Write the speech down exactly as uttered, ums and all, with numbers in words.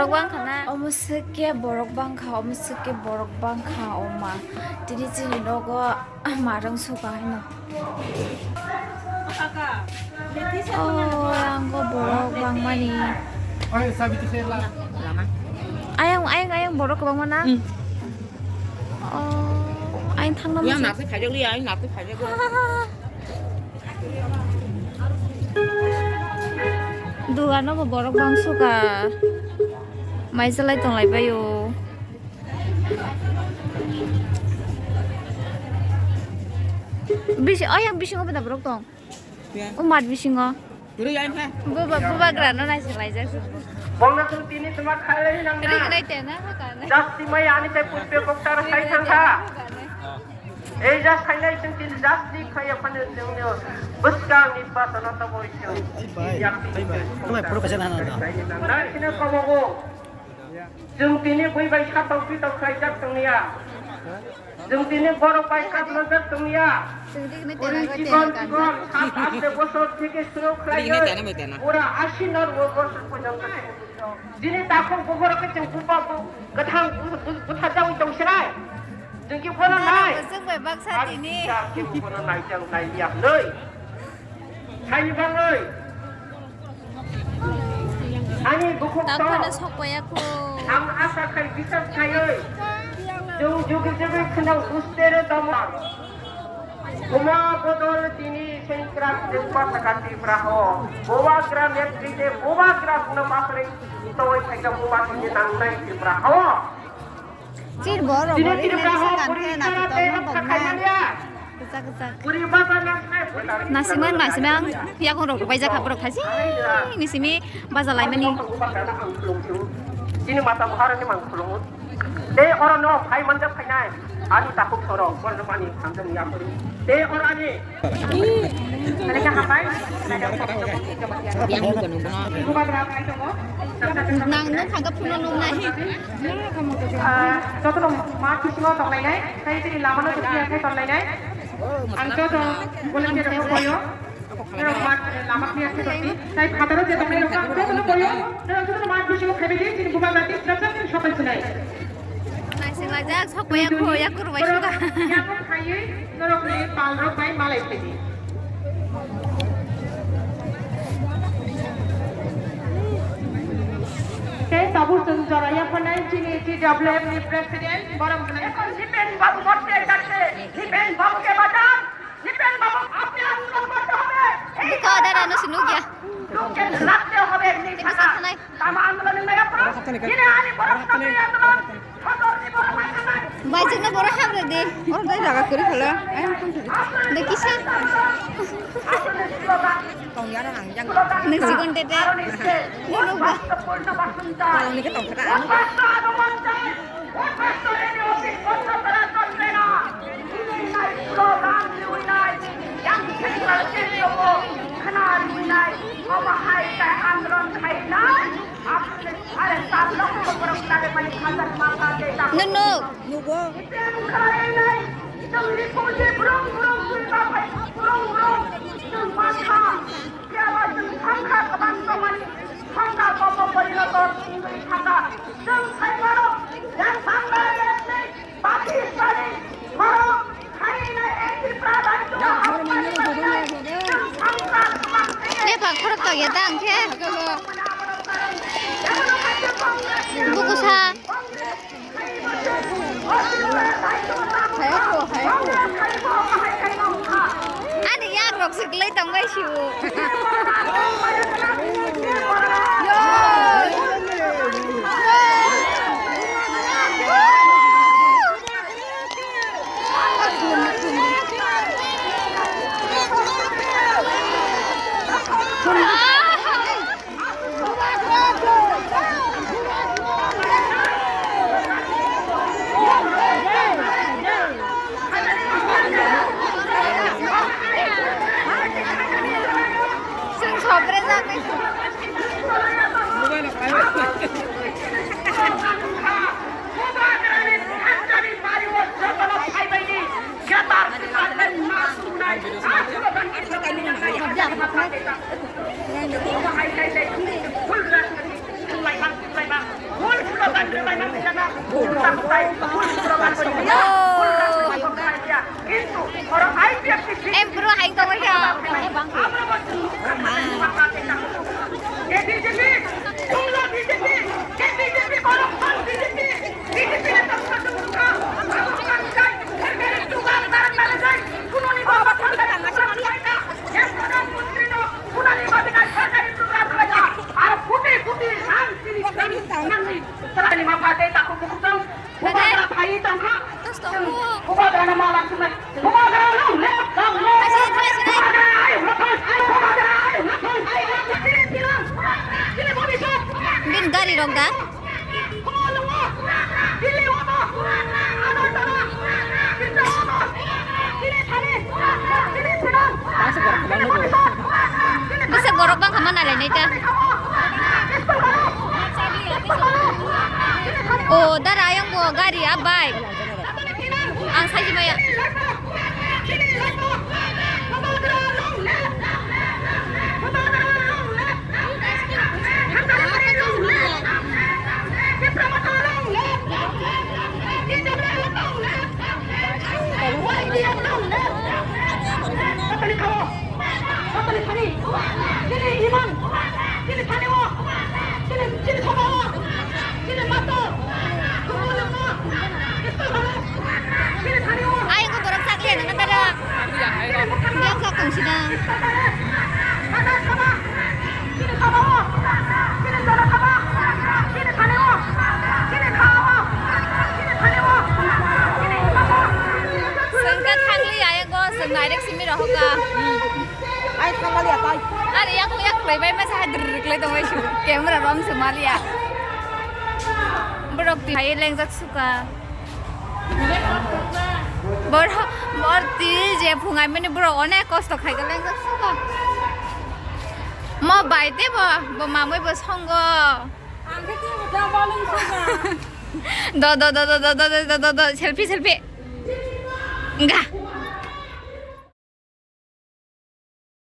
Wngkha na? Omo swk khe borok bangkha, omo swk khe borok bangkha, oma. Tini chini nogo marwng suka hino. Oh, ang go borok bangmani. Ayang, ayang, ayang borok kwbangma na? Hmm. Oh, ayang thangna. Yang muchung. Nasi khajak liya, yang nasi khajak liya. Dugano bo borok bangsuka. Mai chalai tonglai baio. Bisi, oh, yang bisingo beda borok tong. Ya. O mat bisingo. Guru ya, ya. Buba, bubagrano naising laijak. Bongna sung tini suma khalai nang na. Ring nai tena, haka nai. Jasti mai ani tai putpe koktar sai thangkha. Ei jas khainai chwng tini jas di khaiya phano chwngno bwskang ni basano tamo chwng. Ai bai, ai bai. Tamo puro kaisa nana da. Nai sino komogo. Chwng tini bui bai sa tong pi tong khaijak tongya. Chwng tini borok bai kap lojak tongya. Buri chikon chikon sat aste bosor theke suru khlaiwi pura ashi norbo bosor porjonto. Jini takhuk bukhoro khe chwng bupa bu-, kwthang bu-, bu-, butharjawi tong sinai. Chwng khe bono nai. Chwng bai baksa tini. Chwng khe bono nai chang nai liya hnoi. Saini bangwi. Ani bukhuk tong. Taphano sokpaya kho. Ang asa khai bisas khaiwi. Chwng jugi jugi khwnao bustero tamo. Buma bodol tini sengkrak jengpa saka Tripura ho. Bobagra met rite bobagra guna bakri tawai phaika buma tini nangnai Tripura ho. Chir bo ro tini bo ri Tripura ho nai puri na chara tei tong no khakha bokna. Kisa kisa. Puri basa nangnai. Nasimang nasimang yakung rok bai jakha borok thaisi. Nisimi baja laimani. Chini mata buharani mang khulungo. Tei oro no phai manjak phainai ani takhuk sorok borok mani hamjak ni yapori. Tei oro ani. Ani ka hapai. Nang no thangka phuno nung nai. Ah, joto no ma kisingo tong nai nai. Tei tini lama no tong nai nai. Ang joto volunteer rok no koyo. Norok mat lama clear khe tongdi. Tai phataro je tongnai rok ang jotono boyo. Norok jotono mat bisingo phaibai di, chini bubagra tei srapsa chini sopai sinai. Naising lajak, sok bai yakho, yakho rwbai suga. Yakho phaiwi norokni pal rok bai malai phaidi. Tei tabuk chwng jora yapharnai chini T W F ni president, borok wngnai. Ekhon Dipen babu motte jatte, Dipen babu ke bachao. Dipen babu, apni andolon korte hobe. Ei dukha dara no sinugya. Lokke lagte hobe, ni thana. Tama andolon ni mega pro. Ini ani borok sampai andolon. Kotor ni borok mai thana. Bai jingna borok hamre de. Oro dai raga kuri khala. Ayam pun tadi. De kisa. Tong yara nang yang. Nung sikon tete. Nung ba. Tong ni ke tong kata. Nunu. Phiya ba chwng thangkha kwbang tongmani thangkha komo porinoto wngwi thangkha. Chwng sai mano yang thangkha yakni Pakistani borok khaina ekti pradhan to hapmani bagwi chwng thangkha kwbang tei Lephang khorok tokya ta ang khe. Bukusa. Ani yak rok se kwlai tong bai si o. Em, bro, hai tongwi kha. Bin gari rok da? Bwswk borok bangkha ma nailainai ta. O dara ayang bo gari a bike. Ang saji maya. Ayang ko borok chakle nang tara. Yang sak tong sida. Sengka thangli ayang ko seng direct simi rohoka. Ai thangmaliya tai. Are yak yak bai bai masa hadir klai tong bai su. Camera rom semalia. Borok ti hai lengjak suka. Borok, borok ti je phungai mani borok onek kosto khai lengjak suka. Mo bai te bo, bo mamui bo songo. Ang khe tei bo da balung suka. Do, do, do, selfie, selfie. Ga.